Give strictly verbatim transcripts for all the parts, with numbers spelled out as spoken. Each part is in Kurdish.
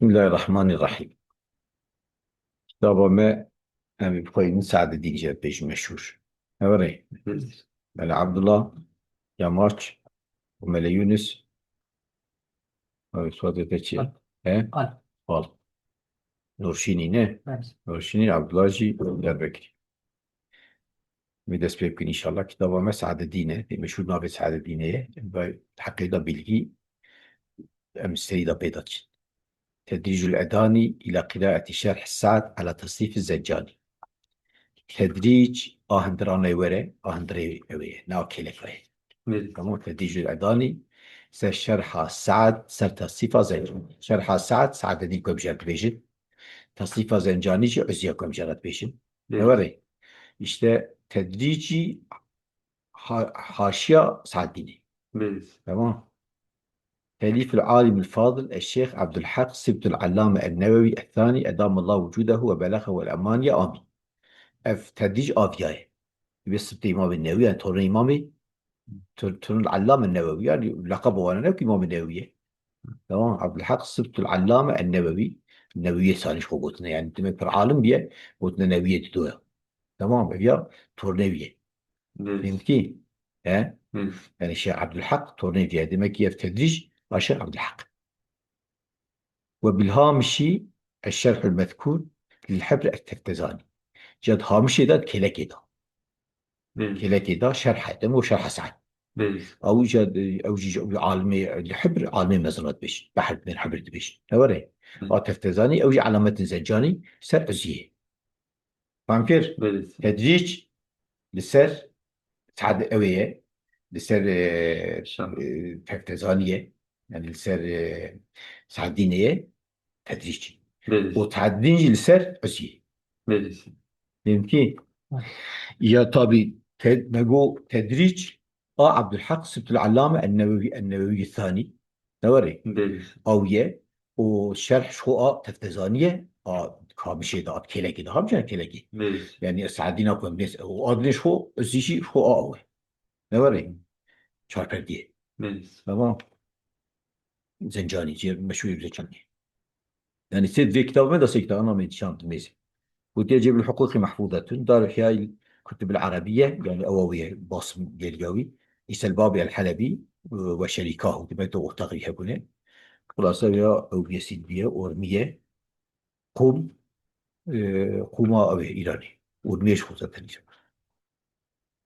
Bismillahirrahmanirrahim. Kitaba me, em ê bixweynin Seadeddîn jî dibêjin meşhûr. Heverê. Belê Abdullah, Yamaç, û Mele Yunus. Ew, Suadê te çi? Al. He? Al. Al. Nurşînî ne? Evet. Nurşînî, Abdullah jî, Diyarbekirî. Em ê dest pê bikin înşallah. Kitaba me Seadeddîn e. Tê meşhûr navê Seadeddînê ye. Em bi heqê de bilgî em serî de pê de çin. Tedrîcul Edanî îla qiraetî şerh Sa'd ala tasnîfî Zencanî. Tedrîc a hundirane were, a hundirê ew ê, ne a kêleka ye. Belê. Tamam, Tedrîcul Edanî ser şerha Sa'd, ser tasnîfa Zencanî. Şerha Sa'd, Seadeddîn ku em jê re dibêjin. Tasnîfa Zencanî jî Uzziye ku em jê re dibêjin. Belê. Heverê. İşte tedrîcî ha-, haşiya Seaddînê. Belê. Tamam. Telîful alimil fadil eşşêx Abdulhaq Sibtul Allame en-Newewi es-Sanî edamallahu vucudehu ve belexehu el-emaniye, amîn. Ev tedrîc aviya ye. Bi sibtê Îmamê Newî, yani tornê Îmamê, tor-, tornul Allame Newewî, yani leqeba wan ne ku Îmamê Newî ye. Tamam, Abdulhaq Sibtul Allame en-Newewi, Newewiyê Sanî ji xwe gotine, yani demê pir alim biye, gotine Newiyê Didoya. Tamam, ev ya tornê wî ye. Belê. Fehmtî? He? Belê. Yani Şêx Abdulhaq tornê wî ye. Demek ki ev tedrîc a Şêx Abdulhaq. Ve bil hamişî eşşerhul mezkûr lil Hibr et-Teftezanî. Cad hamişê de kêlekê de. Belê. Kêlekê de şerh e, demo şerh Sa'd. Belê. Ew jî, ew jî, ew alimê li Hibr, alimê mezin re dibêjin. Behr bin Hibr dibêjin. Ne were? Belê. A Teftezanî, ew jî alametin Zencanî ser Uziyê. Fam kir? Belê. Tedrîc li ser Sa'd ew ê ye. Li ser, e, Şam. E, Teftezanî ye. Yani li ser, e, Sa'dînê ye. Tedrîc. Belê. Û Seaddîn jî li ser Uziyê. Belê. Fehmtî? Ya tabî te-, me got tedrîc a Abdulhaq Sibtul Allame en-Newewi, en-Newewi Sanî. Ne were? Belê. Awiye. Û şerh ji xwe a Teftezanî ye, a Hamişê de, a Kêlekê de, Hamişê Kêlekê. Belê. Yani Seaddîna ku em nêz-, û adinê ji xwe, Uzî jî ji xwe a awe. Ne were? Çarperdî ye. Belê. Tamam. Zencanî, cê meşhûrî Zencanî. Yani sê vê kitabê me de sê kitaba me dişan dimêze. Gotiye cê bil huquqî mehfûzetun, dar ihya il kutub el arabiye, yani ewa wê basim geliya wî. Îsel Babî el Helebî, e, ve şerîkahu, demek de ortaxî hebûne. Xulase ya ew biyesî diye, Ormiye, Qum, e, Quma ew ê Îranê. Ormiye ji xwe zaten Îran.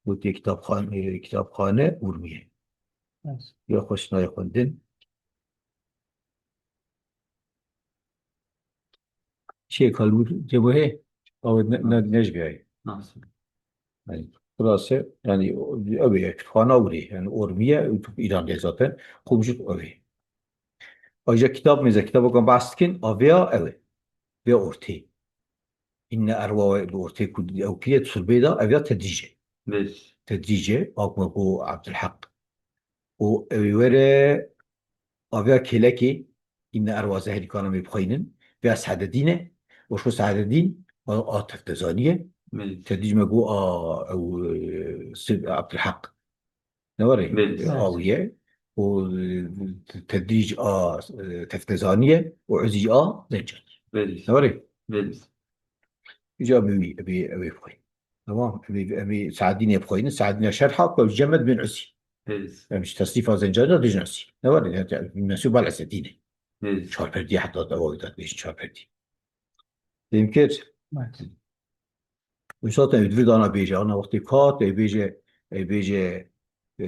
Gotiye kitabxan-, e, kitabxane Urmiye. Evet. Ya xweş nayê xwendin. Şey, kalbur, cebo he, awe ne, ne, ne ji biyayê. Nasıl? Yani, burası, yani, o, ev ye, kütüphane urê, yani, Urmiye, tu İran'da zaten, komşu ev ye. Ayrıca kitap meze, kitaba kan bahs dikin, avya ev ye. Ve ortê. Înne erwa li ortê ku ew kiriye, di surbê de, ev ya tedrîc e. Belê. Tedrîc e, a ku me got Abdulhaq. Û ew ê were aviya kêlekê, înne erwa zeherî kana me bixweynin, vêya Seadedîn e, û ji xwe Seadedîn a, a Teftezanî ye. Belê. Tedrîc me got a, ew, e, Sib-, Abdulhaq. Ne were? Belê. Awiye û, e, tedrîc a, e, Teftezaniye û Uzîc a Zencanî. Belê. Ne were? Belê. Îca bi wî, bi ew ê bixwîn. Tamam. Em ê, em ê Saedînê bixwînin. Saedîna şerha ku ew Cemed bin Usî. Belê. Em ji tesnîfa Zencanî de dijin Usî. Ne were? Yani, mensûb al Esedîne. Belê. Çarperdî heta ew de bêjin çarperdî. Fêm kir? Evet. Û zaten ew di vir dana bêje, ana wextê kat, ey bêje, ey bêje, e,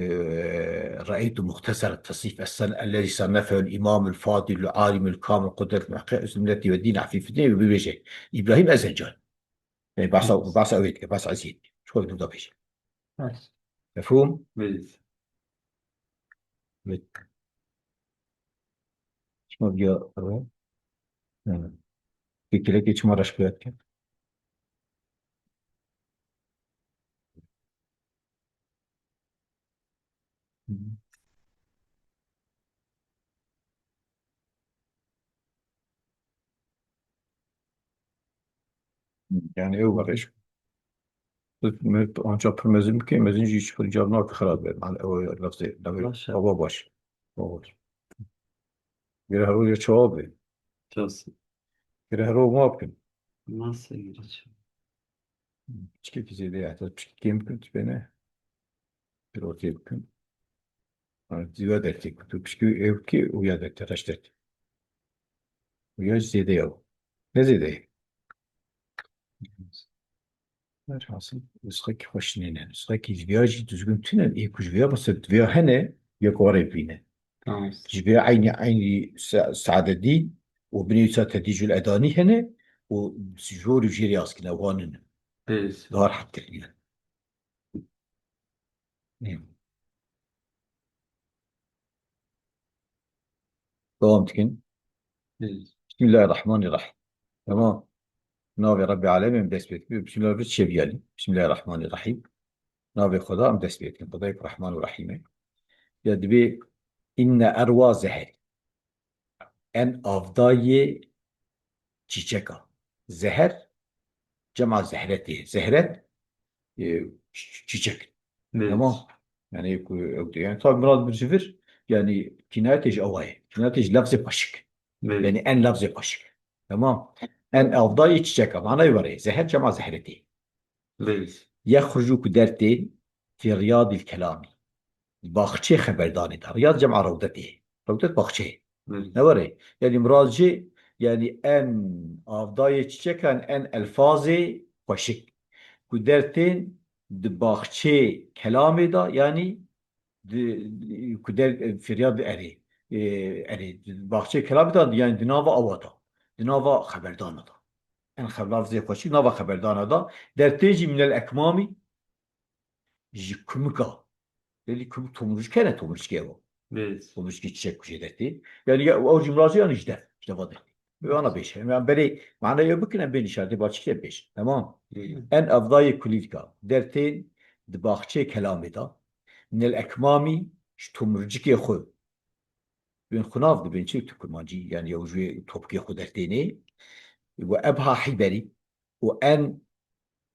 "Re'eytu muhtasar tasnîf es-sen ellezî sannefehu el-îmam el-fadil el-alim el-kamil kudret muheqqîq Üstü milleti ve din afîfetî", ey bêje, "İbrahim Ezencan." Ey bahsa, bahsa ew ê dike, bahsa Ezî. Şu ew di vir da bêje. Evet. Mefhûm? Evet. Evet. Çima viya ew e? Yani, fikireke çima reş xuya dike? Yani ew verêş. Me anca pir mezin bike, mezin jî hiç pir cevap nake xirab be. Yani ew lafzê, lafzê Baş e. Baba baş. Baba baş. Gere her ya çawa be. Rast. Gire hero ma bikin. Nasıl gireceğim? Piçkekî zêde ye. Heta piçkekî kêm bikin, tu bêne. Bir ortaya bikin. Ha, zîwa dertê ku tu piçkî ew ki û ya dertê reş dertê. Û ya zêde ye. Ne zêde ye? Velhasil, nusxekî xweş nîne. Nusxekî ji vêya jî dizgin tune, ê ku ji vêya mesela di vêya hene, ya ku warê bîne. Tamam. Ji vêya eynî, eynî sa-, sade dî û binê wisa tedîcul edanî hene û ji jor û jêrê askine, wan nîne. Evet. Daha rahat kirîne. Devam dikin. Bismillahirrahmanirrahim. Tamam. Navê Rabbê Alemê em dest pê dikin. Bismillah bir çeviyalî. Bismillahirrahmanirrahim. Navê Xweda em dest pê dikin. Xwedayê ku Rehman û Rehîm e. Ya dibê inne erwa zeher. En avdayê çîçeka. Zeher, cema zehretê. Zehret, e, ç-, çîçek. Evet. Tamam. Yani ku, yani tabi mirad bir ji vir, yani kinayetê ji ewa ye. Kinayetê ji lafzê xweşik. Evet. Yani en lafzê xweşik. Tamam. En avdayê çîçeka. Manayê were. Zeher cema zehretê. Belê. Yexrucu ku dertên fî riyadil kelamî. Baxçê xeberdanê de. Riyad cema rewdetê. Rewdet baxçeyê. Belê. Ne were? Yani mirad jî, yani en avdayê çiçekan, en elfazê xweşik. Ku dertên di baxçê kelamê de, yani di, ku der, e, firyad erê, e, erê, di baxçeyê kelamê de, yani di nava awa de, di nava xeberdana de. En xev-, lafzê xweşik nava xeberdana de, dertê jî minel ekmamî, ji kumika. Lêlî kumik tomurcik hene, tomurcikê ew. Evet. Tomurcikê çiçek ku jê dertê. Yani ya, ew jî miracê yani ji dev, ji deva dertê. Bi ana bêje. Em berê manayê bikin, em bên îşaretê balçikê bêje. Tamam. Hı. En avdayê kulîlka. Dertên di baxçeyê kelamê de. Minel ekmamî ji tomurcikê xwe. Bên xunav dibên çi tu kurmancî, yani ew ji wê topikê xwe dertênê. Ve ebha hîberî. Û en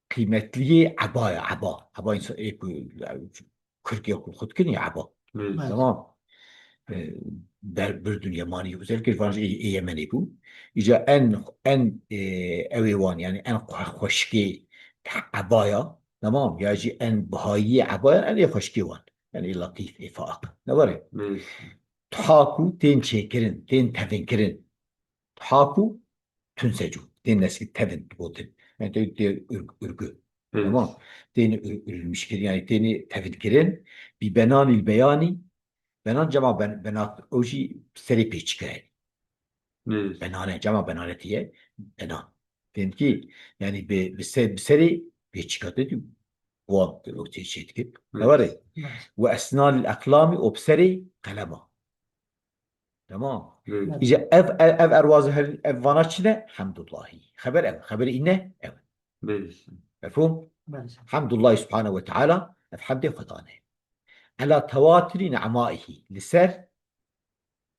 qîmetliyê ebaya, eba. Eba însan ê ku, kurkê ku xwe dikin ya eba. Evet. Tamam. E, ber-, birdûn Yemanî, özellikle van ê, ê Yemenê bû. Îca en, en, e, ew ê wan, yani en xwe-, xweşikê ebaya, tamam, ya jî en bihayiyê ebaya, en ê xweşikê wan. Yani ê latîf, ê faik. Ne were? Evet. Tuha ku tên çêkirin, tên tevinkirin. Tuha ku tunsecu. Tên neskî tevin digotin. Yani tê, tê ürg-, ürgü. Evet. Tamam. Tên ür-, ürülmüş kirin, yani tên tevin kirin. Bi benanîl beyanî. Benan cema ben-, benat, o jî serê pêçik e. Evet. Benane, cema benanetiye. Benan. Fehmkî? Yani bi, bi se-, bi serê pêçik e. Dedi, bu o şey, şey dikir. Evet. Ne var ya? Evet. Ve esnanîl eklamî, o bi serê qelema. Tamam. Evet. Îca ev, ev, ev erwaz her, ev vana çi ne? Hemdullahî. Xeber ev. Xeber îne ev. Evet. Mefhum? Evet. Hemdullahî Subhanehu ve Teala, ev hemdê Xweda ne. Ela tewatirî ni'maihî. Li ser,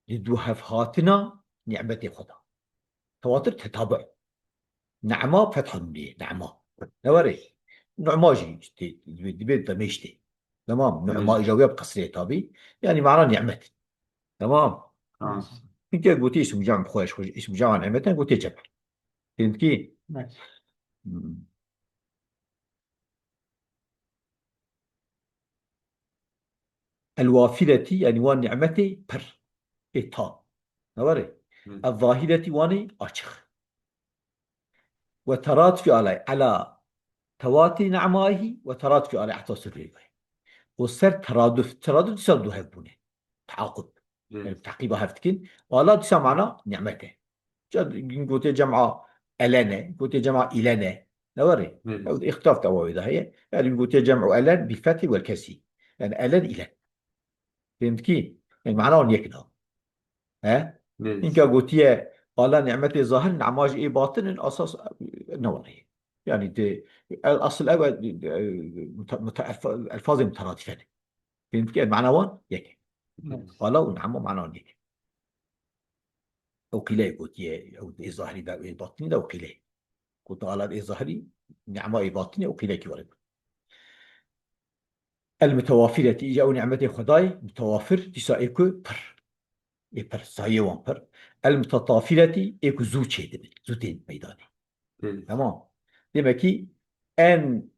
li duhev hatina ni'metê Xweda. Tewatir tetabu. Ne'ma fetha nûnê, ne'ma. Ne were? Nu'ma jî işte, dibê, dibê demê işte. Tamam, nu'ma, hmm, îja wê bi qesrê tabî. Yani mana ni'met. Tamam. Ha. Hinke gotiye îsim cem xweş, xweş, îsim cem ni'meten gotiye cem. Fehmkî? Evet. Hmm. El wafireti, yani wan ni'metê pir ê tam. Ne were? Hı. El zahireti, wan ê açık. Ve teradufî alay, ela tevatî ni'maihi ve teradufî alay, heta sirrî. O ser teraduf, teraduf dîsa du hev bûne. Teaqub. Hı. Yani teqîba hev dikin. Ala dîsa mana ni'met e. Ca-, gotiye cema elene, gotiye cema ilene. Ne were? Hı. Ew îxtilaf de wê de heye. Yani gotiye cem'u elen bil fethi vel kesî. Yani elen ilen. Fehmkî? Yani mana wan yek da. He? Belê. Înka gotiye, ala nimetê zahir, nema jî ê batin in, asas, e, ne were. Yani de, el, asıl ev, e, muta-, muta-, elfa-, elfazê muteradîfe ne. Fehmkî? Mana wan yek e. Belê. Ala û nema mana wan yek e. Ew qîleyê gotiye, ew ê zahirî de, ê batinî de ew qîleyê. Gotiye ala ê zahirî, nema ê batinî ew qîlekî were. El mutewafireti, îca ew nimetê Xwedayê mutewafir, dîsa ê ku pir. ê pir, sayê wan pir. El mutetafîletî, ê ku zû çêdibin, zû tên meydanê. Belê. Tamam. Demek ki en,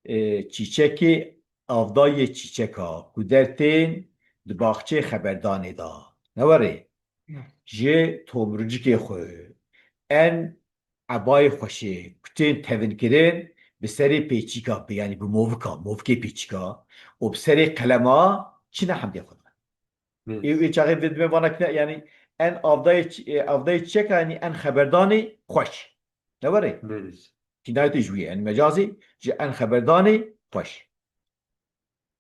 e, çîçekê avdayê çîçeka ku dertên di baxçê xeberdanê de. Ne were? Hı. Ji tomricikê xwe. En ebayê xweşê ku tên tevinkirin bi serê pêçîka, bi, yanî bi movika, movikê pêçîka û bi serê qelema çi ne hemdê xwe. Belê. Ê, ê çaxê vê dibê vana kine, yanî en avdayê çi-, ê, avdayê çiçeka, yanî en xeberdanê xweş. Ne were? Belê. Kînayetê ji wî ye, yanî mecazê ji en xeberdanê xweş.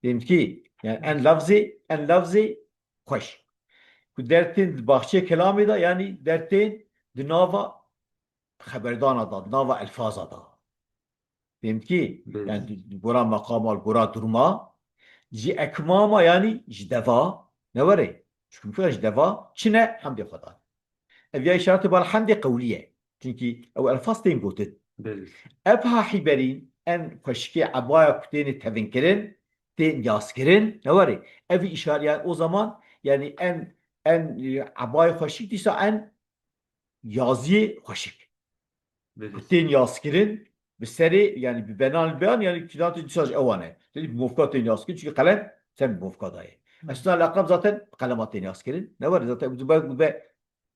Fêm dikî? Yanî en lafzê, en lafzê xweş. Ku dertên di baxçeyê kelamê de, yanî dertên di nava xeberdana de, di nava elfaza de. Fêm dikî? Belê. Yanî di, di gora meqama, di gora duruma, ji ekmama, yanî ji deva, ne were? Çiku min ji deva çi ne hemdê Xwedan. Ev ya îşaretê bal hemdê qewlî ye. Çunkî ew elfaz tên gotin. Belê. Ev ha hîberîn en xweşikê ebaya ku têne tevinkirin, tên yazkirin, ne were? Ev îşare, yanî o zaman, yanî en, en, e, ebayê xweşik dîsa en yaziyê xweşik. Belê. Ku tên yazkirin, bi serê, yanî bi benan beyan, yanî kînatê dîsa ji ewan e. Yanî bi movka tên yazkirin, çunkî qelem sen bi movka dayê. Hı. Esna leqem zaten bi qelema tên yazkirin. Ne were? Zaten bi, bi, bi,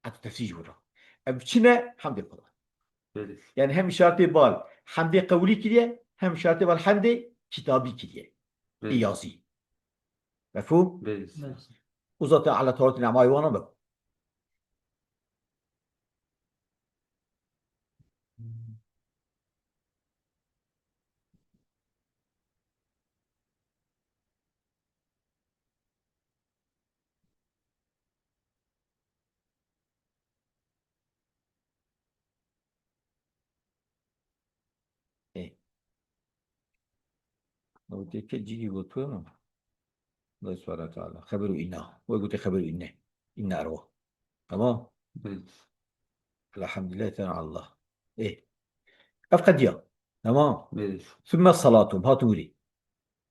Heta tefsîr ji wira. Ev çi ne? Hemdê Xweda. Belê. Yanî hem îşaretê bal hemdê qewlî kiriye, hem îşaretê bal hemdê kitabî kiriye. Belê. Ê yazî. Mefhûm? Belê. Belê. Û zaten ala tawratî nemayê wana be. Ê. Ew tê ke cîgî gotiye mi? Allah subhanahu teala. Xeber û îna. Wê gotê xeber û îne. Îne erwa. Tamam. Belê. Elhamdülillah, tena Allah. Ê. Ev qediya. Tamam. Belê. Sümme salatu. Hat hûrî.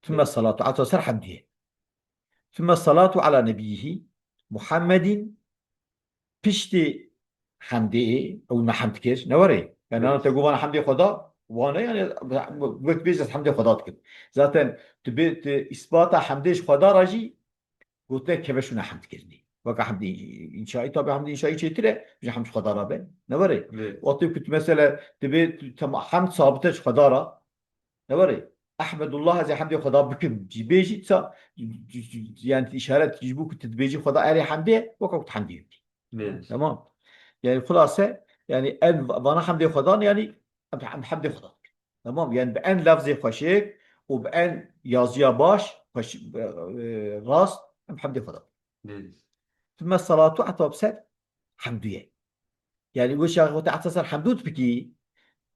Sümme Belê. salatu. Ata ser hemdiye. Sümme salatu ala nebiyyihi Muhammedin. Piştî hemdê, ew me hemd kir. Ne were? Yani Belê. ana te got vana hemdê Xweda. Wane yani wek bêje hemdê Xweda dikim. Zaten tu bê, tu îsbata hemdê ji Xweda re jî Gotinek keve şûna hemd kirinê. Weka hemdê înşaî, tabi hemdê înşaî çêtir e, ji hemd Xweda re be. Ne were? Lê. Wextê ku tu mesela dibê tu tema hemd sabit e ji Xweda re. Ne were? Ehmedullah, ez ê hemdê Xweda bikim. Cî bêjî sa, yani îşaret ji bo ku tu dibêjî Xweda erê hemdê, weka ku tu hemdê bikî. Lê. Tamam. Yani xulase, yani en va-, vana hemdê Xweda, yani em, em hemdê Xweda bikin. Tamam, yani bi en lafzê xweşik û bi en yaziya baş, xweş, e, e, rast, em hemdê Xweda. Belê. Tümme salatu ata bi ser hemdû ye. Yani wê şaxê xwe te ata ser hemdû dibikî,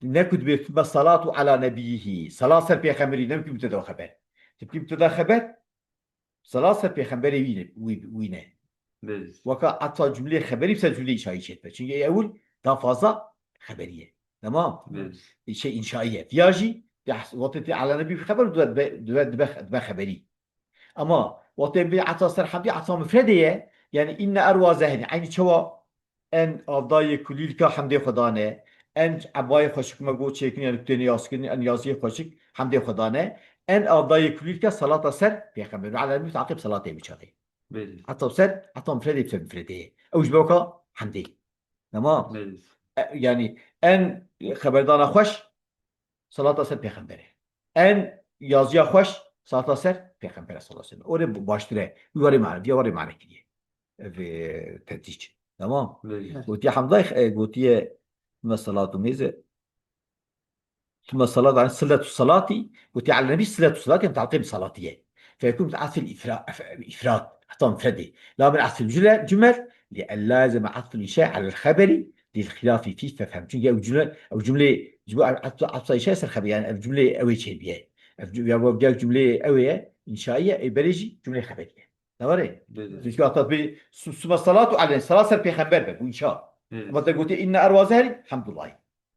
ne ku dibê tümme salatu ala nebiyyihi, salat ser pêxemberî, ne ku bite de xeber. Tibkî bite de xeber, Salat ser pêxemberê wî ne, wî, wî ne. Belê. Weka ata cumleyê xeberî bi ser cumleyê înşaî çêdibe. Çünkü ewil daha fazla xeberî ye. Tamam? Belê. Şey înşaî ye. Viya jî, ya, wextê tê ala nebî xeber dibe, dibe, dibe, dibe, dibe xeberî. Ama wextê bê ata ser hemdî ata mufredê ye. Yani inne erwa zehni. Aynı çawa En avdayê kulîlka hemdê Xweda ne, en ebayê xweşik me got çêkin, yani têne yazkirin, en yaziyê xweşik hemdê Xweda ne, en avdayê kulîlka salata ser pêxember. Ala nebî taqîb salatê bi çaxê. Belê. Heta ser, heta mufredê bi ser mufredê ye. Ew ji bo ka hemdê. Tamam. Belê. E, yani en xeberdana xweş, Salata ser pêxemberê. En yaziya xweş, salata ser pêxemberê sallallahu aleyhi ve sellem. Orê bu-, baştir e. Wî warê mane, viya warê mane kiriye. Ev, e, tedrîc. Tamam. Belê. Gotiye hemday, e, gotiye me salatu mêze. Tümme salatu, yani sıllatu salati, gotiye ala nebi sıllatu salati, yani talqîb salatiye. Fekûn bi asfil ifra-, ifrad, heta mufredê. La min asfil cüle-, cümel, li ellâ yelzeme asfil inşa alel xeberi, lil xilafi fî fefhem. Çünkü ev cümle, ev cümle, ji bo asfil, asfil inşa ser xeber, yani ev cümle ew ê çêbiye. Ev cü-, ya bu gel cümle ew ê, inşaiye, ê berê jî cümle xeberiye. Ne var ê? Belê. Çünkü hatta bir su-, suma salatu aleyhi, salat ser peygamber be, bu inşa. Belê. Ama te gotiye inne erwa zehri, hamdullahi.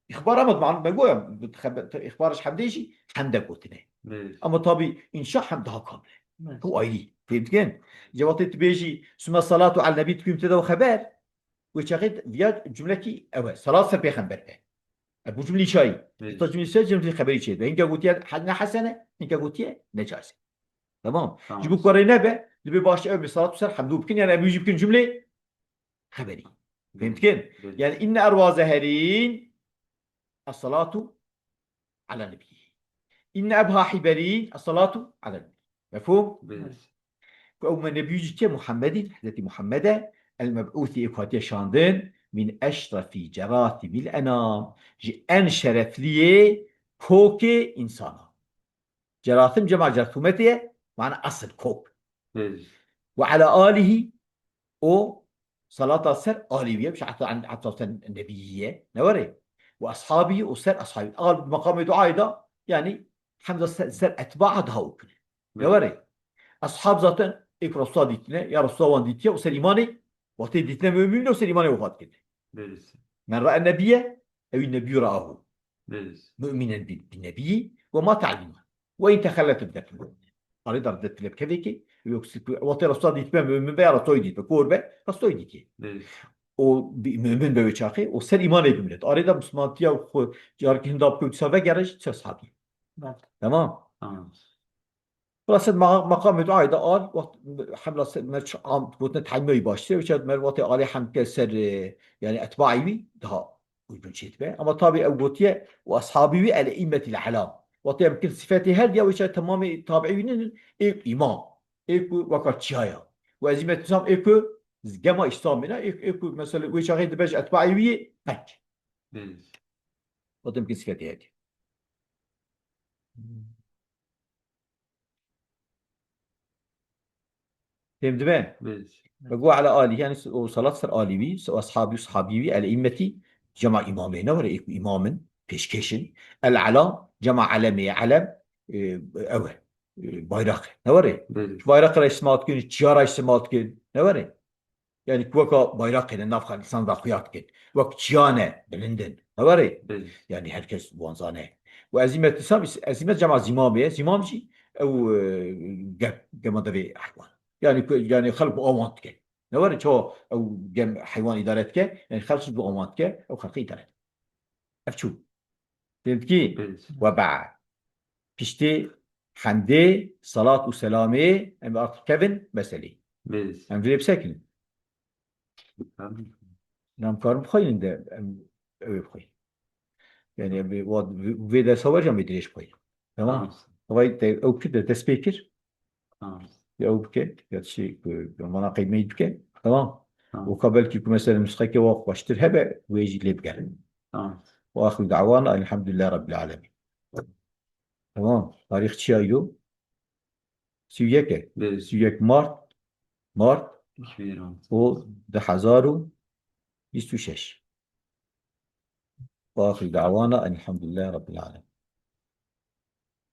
Îxbar ama man me goya, xebe-, îxbar ji hemdê jî hemde gotine. Belê. Ama tabii inşa hem daha kamil e. Evet. Ew ayrî. Fêm dikin? Cewatê tu bêjî, "Sümme salatu al nebî", tu pîm te de xeber. Wê çaxê viya cümlekî ew e. Salat ser pêxember be. E, bu cümlî çayî. Belê. Esta cümlî ser cümlî xeberî çê be. Hinka gotiye he-, ne hesene, hinka gotiye ne caize. Tamam. Tamam. Ji bo ku rê nebe, dibê baş ew bi salatu ser hemdû bikin, yani ew jî bikin cümlê xeberî. Fêm dikin? Belê. Yani inne erwa zeherîn es-salatu ala nebiyyi. Inne ebha hiberîn es-salatu ala nebiyyi. Mefhûm? Belê. Ku ew me nebiyû jî ke Muhammedîn, Hezretî Muhammed e, el-meb'ûsî ê ku hatiye şandin, min eşrefî cerasîmîl enam. Ji en şerefliyê kokê însana. Cerasim cema cersumetê ye, mana esil, kok. Belê. Ve ala alihî, û salata ser alî wî ye, heta, heta ser nebiyî ye, ne were? Û eshabî û ser eshabî. Al meqamê duayê da, yani hemza ser, ser etbaa daha okune. Ne were? Eshab zaten ê ku Resulullah dîtine, ya Resulullah wan dîtiye û ser îmanê, wextê dîtine mümin û ser îmanê wefat kirine. Belê. Men ra'a nebiyye, ew nebiyyu ra'ahu. Belê. Mu'minen bi, bi nebiyyi ve ma te'lîman. Ve in tehellet riddet. Arê da riddet bile bi kevekê, yok, wextê Resulullah dîtbe, mümin be ya Resulullah dîtbe, kor be, Resulullah dîtê. Belê. O bi, mümin be wê çaxê, o ser îmanê bimîne. Arê da Müslümantiya xwe carkî hinda bikewt, dîsa vegere jî, ser sahabî. Belê. Tamam. Tamam. Xulase ma-, meqamê duayê de al, wext hemla ser, me çi am, gotine te'lîmê wî baştir e, wî çax me wextê alê hemd ke ser, e, yani etbaî wî daha uygun çê dibe. Ama tabi ew gotiye, "Ve ashabî wî el-eîmmetil e'lam." Wextê em bikin sifetê her diya, wê çax temamê tabiî wî ne, ê ku îmam, ê ku weka çiyaya. Ve ezîmet îslam ê ku gema îslamê ne, ê, ê ku mesela wê çaxê dibe ji etbaî wî yê penc. Belê. Wextê em bikin sifetê her diya. Fêm dibe? Belê. Ve gu ala alî, yani s-, o salat ser alî wî, s-, o ashabî û sahabî wî, el îmmetî, cema îmamê ne were, ê ku îmam in, pêşkêş in. El elam, cema elemê ye, elem, e, ew e, e, bayraq e, ne were? Belê. Ji bayraqê re îstimal dikin, çiya re îstimal dikin, ne were? Yani ku weka bayraqê li nav xelkisan da xuya dikin. Wek çiyane bilind in. Ne were? Belê. Yani herkes wan zane. Û ezîmet îslam, ezîmet cema zîmamê ye. Zîmam jî ew, e, ge-, gema devê heywan. Yani ku, yani xelk bi awan dike. Ne were çawa ew gem heywan îdare dike? Yani xelk jî bi awan dike. Ew xelkê îdare dike. Ev çû. Fêm dikî? Belê. We ba'd. Piştî hemdê, salat û selamê, em ê artık kevin meselê. Belê. Em vê bisekinin. Tamam. Em karin bixweynin de, em ew ê bixweynin. Yani em vê, vê dersa we jî em ê dirêj bixweynin. Tamam. Tamam. Vay te, ew kir de dest pê kir. Tamam. Ya ew bike, ya şey, e, mana qeydmeyî bike. Tamam. Tamam. Weka belkî ku mesela nusxeke wa xweştir hebe, wê jî lê bigerin. Tamam. Ve axiru da'wana elhamdülillahi rabbil alemin. Tamam. Tarîx çi ya îro? Sî û yek e. Belê. Sî û yek Mart. Mart. Iki bin on. O du hezar û bîst û şeş. Ve axiru da'wana elhamdülillahi rabbil alemin.